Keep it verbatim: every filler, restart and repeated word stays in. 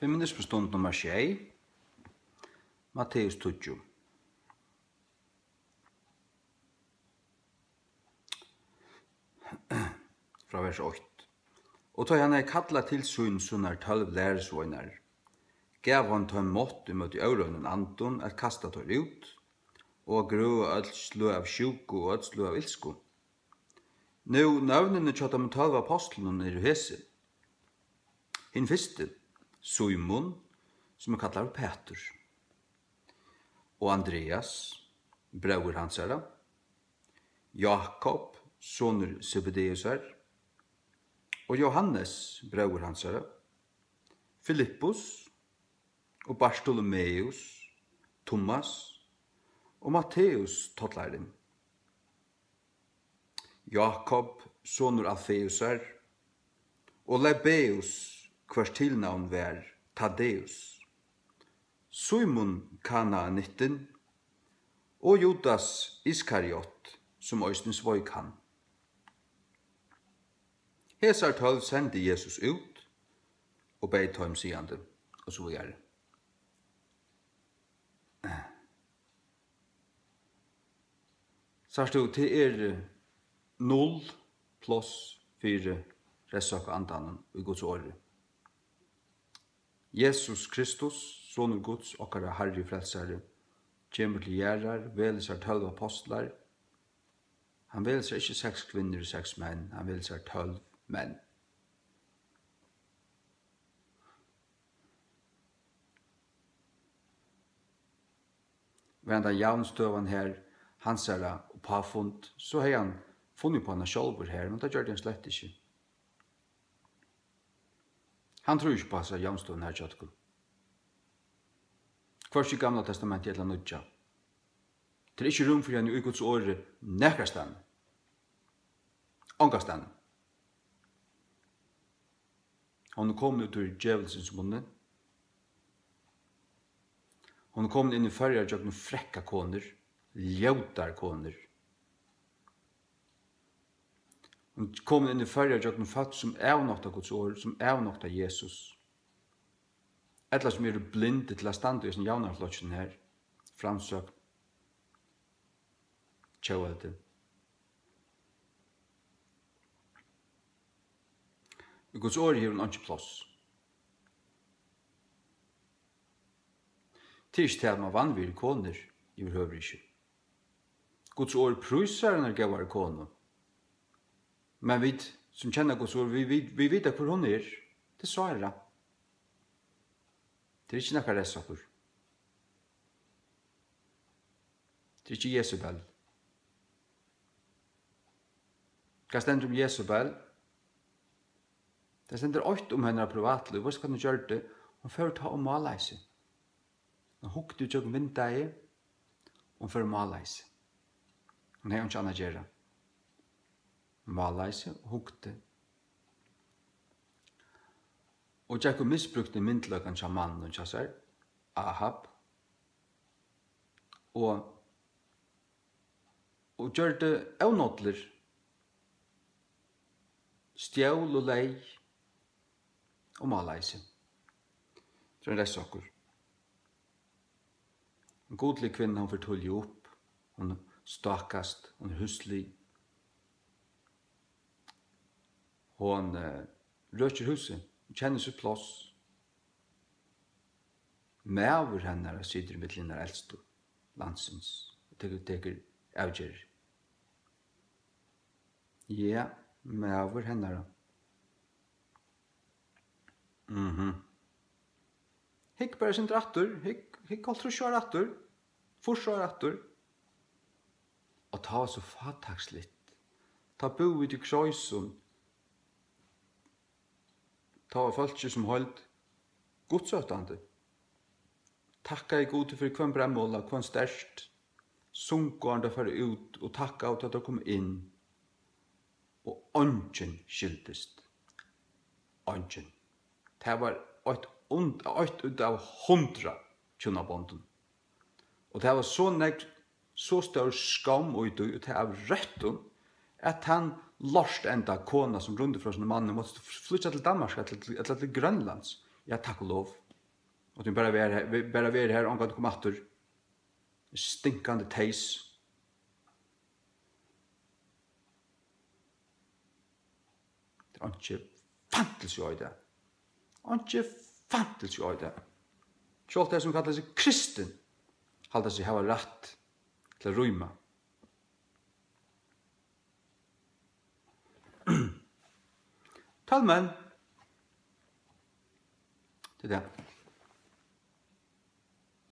Feminismustund nummar sjey, Matteus tíggju. Frá vers eitt. Og tá hann hevði kallað til sín sínar tólv lærisveinar, gav hann teim mátt ímóti óreinum andum at kasta teir út, og at grøða øll sløg av sjúku og øll sløg av ilsku. Nú, nøvnini hjá teimum tólv ápostlunum eru hesi. Hin fyrsti, Símun, sum er kallaður Pætur, og Andrias, bróðir hansara, Jákup, sonur Sebedeusar, og Jóhannes, bróðir hansara, Filippus, og Bartolomeus, Tummas, og Matteus, tollarin, Jákup, sonur Alfeusar, og Lebbeus, hvørs tilnavn var Taddeus, Símun Kanaanittin, og Judas Iskariot, sum eisini sveik hann. Hesar tólv sendi Jesus út og beyð teim, sigandi, og so víðari. Sært tú, tað er, eh, null pláss fyri restsøku andanum í Guds orði. Jesus Kristus, Sonur Guds, okkara Harri og Frelsari, kemur til jarðar, velur sær tólv ápostlar. Hann velur sær ikki seks kvinnur og seks menn, hann velur sær tólv menn. Var henda javnstøðan her hansara uppáfund, so hevði hann funnið upp á hana sjálvur her, men tað gjørdi hann slett ikki. Hann trýr ikki upp á hasa javnstøðuna her hjá okkum. Hvørki í Gamla Testamenti ella Nýggja. Tað er ikki rúm fyri henni í Guds orði nakrastaðni. Ongastaðni. Hon er komin út úr djevulsins munni. Hon er komin inn í Føroyar gjøgnum frekkar konur, ljótar konur. Hon er komin inn í Føroyar gjøgnum fólk, sum avnokta Guds orð, sum avnokta Jesus. Ella sum eru blind til at standa í hesum javnaðarflokkinum her. Framsókn. Tjóðveldi. Í Guds orði hevur hon einki pláss. Tað er ikki tað, at mann vanvirðir konur, yvirhøvur ikki. Guds orð prísar hinar góðari konu. Men vit, sum kenna Guds orð, vit, vit, vit vita, hvør hon er. Tað er Sára. Tað er ikki nakar restflokkur. Tað er ikki Jesebel. Hvat stendur um Jesebel? Tað stendur eitt um hennara privatlív. Veitst hvat hon gjørdi? Hon fór tá og málaði seg. Hon hugdi ígjøgnum vindeygað. Hon fór og málaði seg. Hon hevði einki annað at gera. Hon málaði seg og hugdi. Og gekk og misbrúkti myndugleikan hjá manninum hjá sær, Ahab. Og, og gjørdi ónodlir, stjól og leyg og málaði seg. So er ein restflokkur. Ein gudlig kvinna, hon fer tíðliga upp, hon stákast, hon er húslig. Hon, eh, røkir húsið, hon kennir sítt pláss. Maður hennara situr ímillum hinar elstu landsins og tekur, tekur avgerðir. Ja, maður hennara. Mhm. Hygg bara eitt sindur aftur, hygg, hygg hálvtrýss ár aftur, fýrs ár aftur. Og tá var so fátæksligt. Tá búðu vit í kroysum. Tá var fólkið sum heild gudsóttandi. Takkaði Gudi fyri hvønn breyðmola, hvønn stert. Sungu áðrenn teir fóru út og takkaðu, tá teir komu inn. Og eingin skildist. Eingin. Tað var eitt und-, eitt út av hundrað hjúnabondum. Og tað var so nógv, so stór skomm í tí, og tað av røttum, at tann lortenda kona, sum rýmdi frá sínum manni, mátti flýggja til Danmarkar ella til, ella til Grønlands. Ja, takk og lov. Og tú bara vera her, bara vera her, ongantíð koma aftur. Stinkandi teys. Tað er einki fantilsi í tað. Einki fantilsi í tað. Sjálvt tey, sum kalla seg kristin, halda seg hava rætt til at rýma. Talvmenn. Tað er tað.